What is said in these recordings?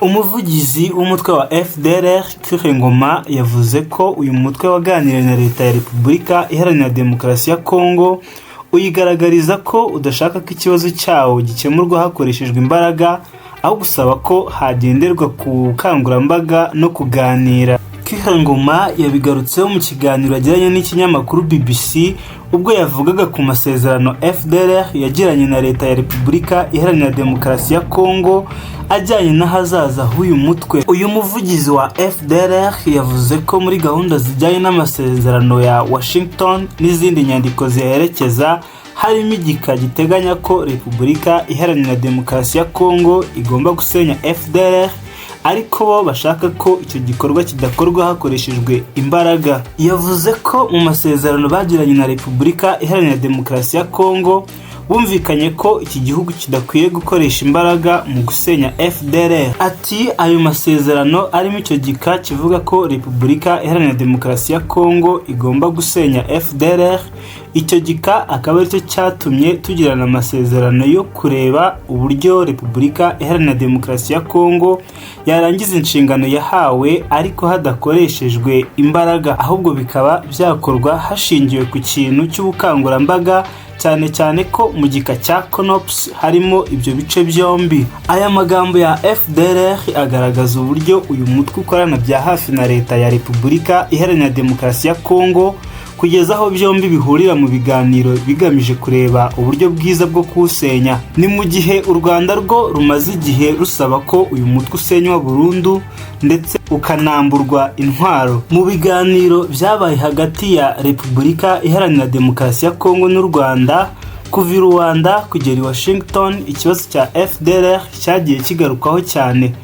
Umuvugizi w'umutwe wa FDLR, Cure Ngoma, yavuze ko uyu mutwe waganiriye na Leta ya Repubulika Iharanira Demokarasi ya Kongo, uyigaragariza ko udashaka ko ikibazo cyawo gikemurwa hakoreshejwe imbaraga, aho gusaba ko hagenderwa ku bukangurambaga no kuganira. Cure Ngoma yabigarutseho mu kiganiro yagiranye n'ikinyamakuru BBC, ubwo yavugaga ku masezerano FDLR yagiranye na Leta ya Repubulika Iharanira Demokarasi ya Kongo ajyanye n'ahazaza h'uyu mutwe. Uyu muvugizi wa FDLR yavuze ko muri gahunda zijyanye n'amasezerano ya Washington n'izindi nyandiko ziyaherekeza, harimo igika giteganya ko Repubulika Iharanira Demokarasi ya Kongo igomba gusenya FDLR, ariko bo bashaka ko icyo gikorwa kidakorwa hakoreshejwe imbaraga. Yavuze ko mu masezerano bagiranye na Repubulika Iharanira Demokarasi ya Kongo bumvikanye ko iki gihugu kidakwiye gukoresha imbaraga mu gusenya FDLR. Ati: "Ayo masezerano arimo icyo gika kivuga ko Repubulika Iharanira Demokarasi ya Kongo igomba gusenya FDLR. Icyo gika akaba aricyo cyatumye tugirana amasezerano yo kureba uburyo Repubulika Iharanira Demokarasi ya Kongo yarangiza inshingano yahawe, ariko hadakoreshejwe imbaraga, ahubwo bikaba byakorwa hashingiwe ku kintu cy'ubukangurambaga, cyane cyane ko mu gika cya CONOPS harimo ibyo bice byombi." Aya magambo ya FDLR agaragaza uburyo uyu mutwe ukorana bya hafi na Leta ya Repubulika Iharanira Demokarasi ya Kongo, kugeza aho byombi bihurira mu biganiro bigamije kureba uburyo bwiza bwo kuwusenya. Ni mu gihe u Rwanda rwo rumaze igihe rusaba ko uyu mutwe usenywa burundu ndetse ukanamburwa intwaro. Mu biganiro byabaye hagati ya Repubulika Iharanira Demokarasi ya Kongo n'u Rwanda, kuva i Rwanda kugera i Washington, ikibazo cya FDLR cyagiye kigarukwaho cyane.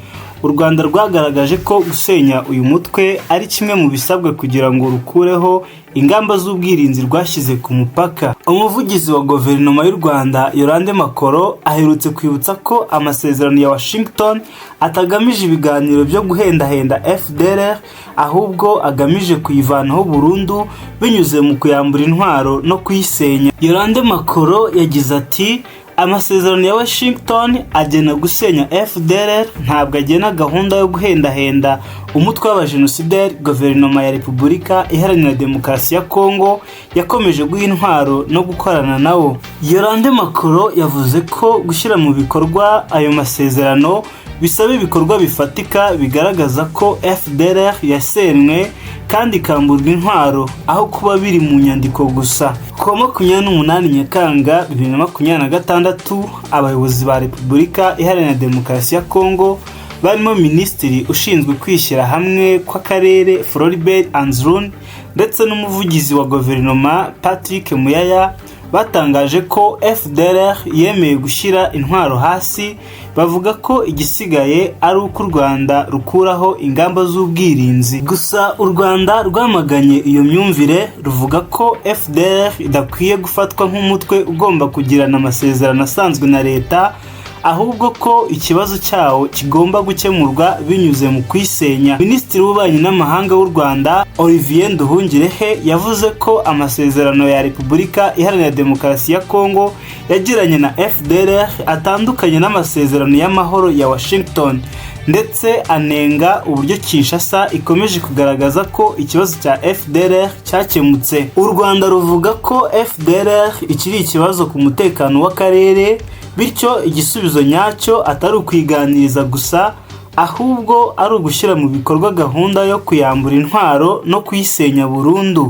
U Rwanda rwagaragaje ko gusenya uyu mutwe ari kimwe mu bisabwa kugira ngo rukureho ingamba z'ubwirinzi rwashyize ku mupaka. Umuvugizi wa Guverinoma y'u Rwanda, Yolande Makolo, aherutse kwibutsa ko amasezerano ya Washington atagamije ibiganiro byo guhendahenda FDLR, ahubwo agamije kuyivanaho burundu binyuze mu kuyambura intwaro no kuyisenya. Yolande Makolo yagize ati: "Amasezerano ya Washington agena gusenya FDLR, ntabwo agena gahunda yo guhendahenda umutwe w'abajenosideri Guverinoma ya Repubulika Iharanira Demokarasi ya Kongo yakomeje guha intwaro no gukorana nawo." Yolande Makolo yavuze ko gushyira mu bikorwa ayo masezerano bisaba ibikorwa bifatika bigaragaza ko FDLR yasenywe kandi ikamburwa intwaro, aho kuba biri mu nyandiko gusa. Ku wa 28 Nyakanga 2026, abayobozi ba Repubulika Iharanira Demokarasi ya Kongo, barimo Minisitiri ushinzwe kwishyira hamwe kw'akarere, Floribert Anzuluni, ndetse n'umuvugizi wa guverinoma, Patrick Muyaya, batangaje ko FDLR yemeye gushyira intwaro hasi, bavuga ko igisigaye ari uko u Rwanda rukuraho ingamba z'ubwirinzi. Gusa u Rwanda rwamaganye iyo myumvire, ruvuga ko FDLR idakwiye gufatwa nk'umutwe ugomba kugirana amasezerano asanzwe na leta, ahubwo ko ikibazo cyawo kigomba gukemurwa binyuze mu kuyisenya. Minisitiri w'Ububanyi n'Amahanga w'u Rwanda, Olivier Nduhungirehe, yavuze ko amasezerano ya Repubulika Iharanira Demokarasi ya Kongo yagiranye na FDLR atandukanye n'amasezerano y'amahoro ya Washington, ndetse anenga uburyo Kinshasa ikomeje kugaragaza ko ikibazo cya FDLR cyakemutse. U Rwanda ruvuga ko FDLR ikiri ikibazo ku mutekano w'akarere, bityo igisubizo nyacyo atari ukwiganiriza gusa, ahubwo ari ugushyira mu bikorwa gahunda yo kuyambura intwaro no kuyisenya burundu.